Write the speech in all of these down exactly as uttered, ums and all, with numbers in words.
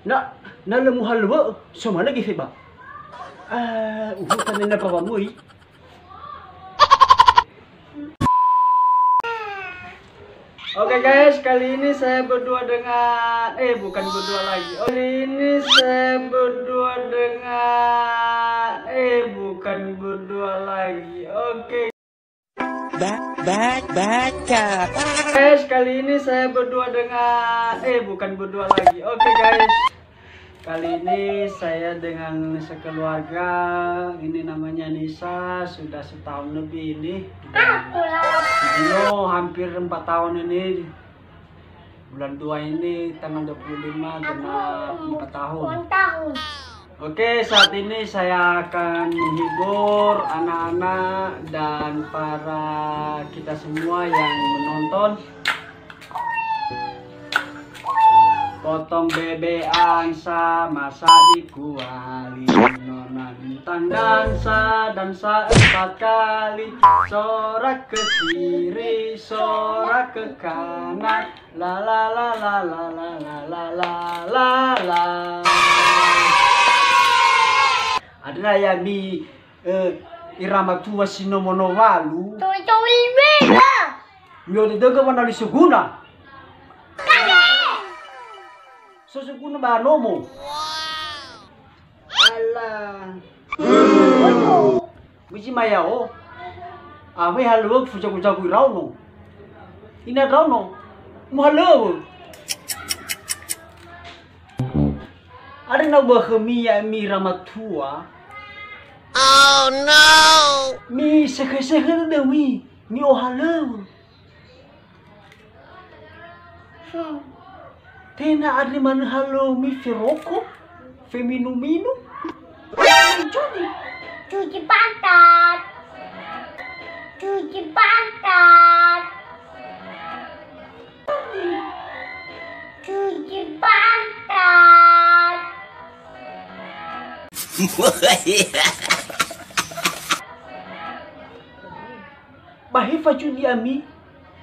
Na, na lö muhalöŵö'ö, so manö gefe ba. Ah, uhuta nena ba wamöi. Oke guys, kali ini saya berdua dengan, eh, bukan berdua lagi. Kali ini saya berdua dengan, eh, bukan berdua lagi. Oke. Ba-, ba-, baca. Guys, kali ini saya berdua dengan, eh, bukan berdua lagi. Oke guys. Kali ini saya dengan sekeluarga, ini namanya Nisa, sudah setahun lebih ini. Sudah, hampir empat tahun ini. Bulan dua ini tanggal dua puluh lima genap empat tahun. Oke, saat ini saya akan menghibur anak-anak dan para kita semua yang menonton. Potong bebek angsa, masak di kuali. Nona bintang dansa, dansa empat kali. Sorak ke kiri, sorak ke kanan. La la la la. Ada ya'ami, eh, ira matua si nomo no walu. Toi toi wena. Mi'odödögö wa na li suguna. Kade. So suguna ba nomo. Alah. Muji maya o. Awai halöŵö fujagu-jagu iraono. Ina ndraono. Muhalöŵö. Are na ubakhömi ya'ami ira matua. Oh no. Misekhe-sekhe dödömi, mi'ohalöŵö. Hmm. Tenga andre manö halömi feroko, feminu-minu. Cuci. Cuci pantat. Cuci pantat. Cuci pantat. Ba he fajudi ami,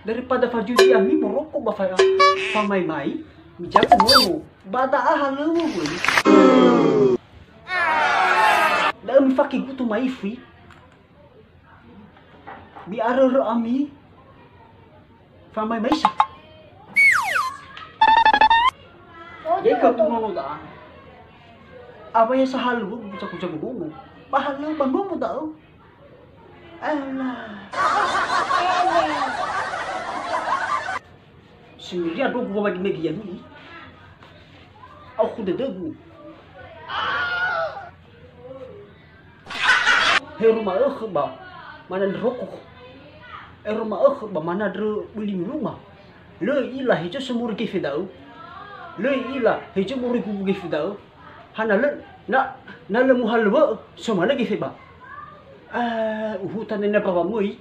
daripada fajudi ami moroko ba fa-, famaimai, mijaga nono. Ba da'a halöŵö wöi. Da'ö mifake gutu maifui. Mi'arörö ami. Famaimaisa. Jadi kabu nono da'a. Apa ya sahalöŵö kucaku-caku nono. Ba halöŵö ba nono da'ö. Alah. Sindria dogu wamagi-magi ya dulu. Aku dödögu. Heru ma'ökhö ba manandrö roko. Heru ma'ökhö ba manandrö böli miluma. Lö i'ila hezo so moroi gefe da'ö. Lö i'ila hezo moroi gubu gefe da'ö. Hana lö, na, na lö muhalöŵö'ö, so manö gefe ba. Ah, uhuta nena ba wamöi.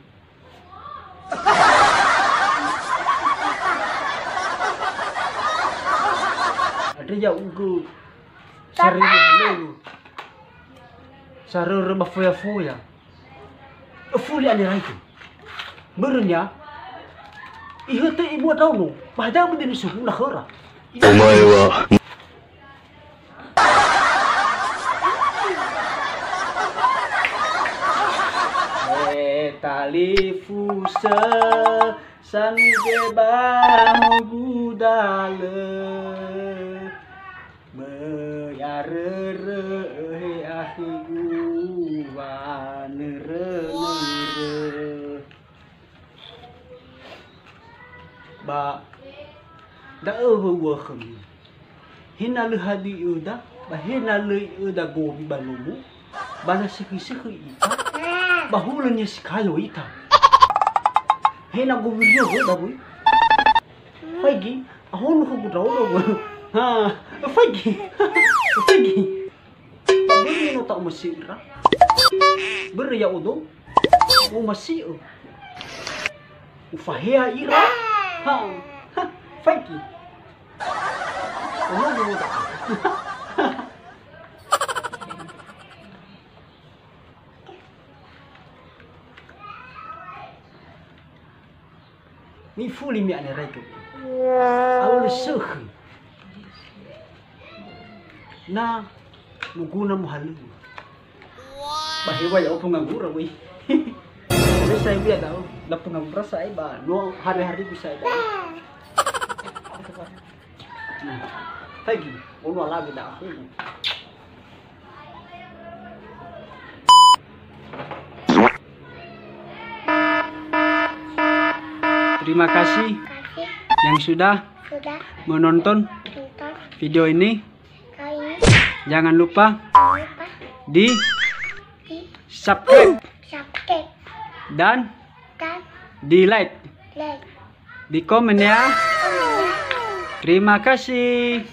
Andre ya'ugö saröre halöŵö. Saröre ba foya-foya. Öfuli aneraigö. Börönia, ihötö ibua ndraono, ba hadia bödöni suguna khöra. Omae wa. He talifusö, sanuge ba mogu dalö. Böi arörö, he akhigu, wanörö-nörö. Ba da'ö wöŵökhömi. He na lö hadia öda, ba he na lö i'öda gowi ba nomo, ba na sökhö-sökhö ita, ba hulö nia si kayo ita. He na gowi ria öda wöi. Faigi, ahono khögu ndraono wöi. Ha, faigi. Faigi. Börö no ta'omasi'ö ira. Börö ya'odo. Omasi'ö. Ufahea ira. Ha. Ha. Faigi. Ono dulu ta. Mifuli mi aneraigö. Aulö sökhö. Na muguna muhalöŵö. Ba heŵa'ö ya'o pengangguran, wöi. Tapi saya lihat tahu, na pengangguran saya ba, no hari-hari bisa tahu. Nah, lagi, ono lagi dah aku. Terima kasih yang sudah menonton video ini. Jangan lupa di subscribe dan di like, di komen ya. Terima kasih.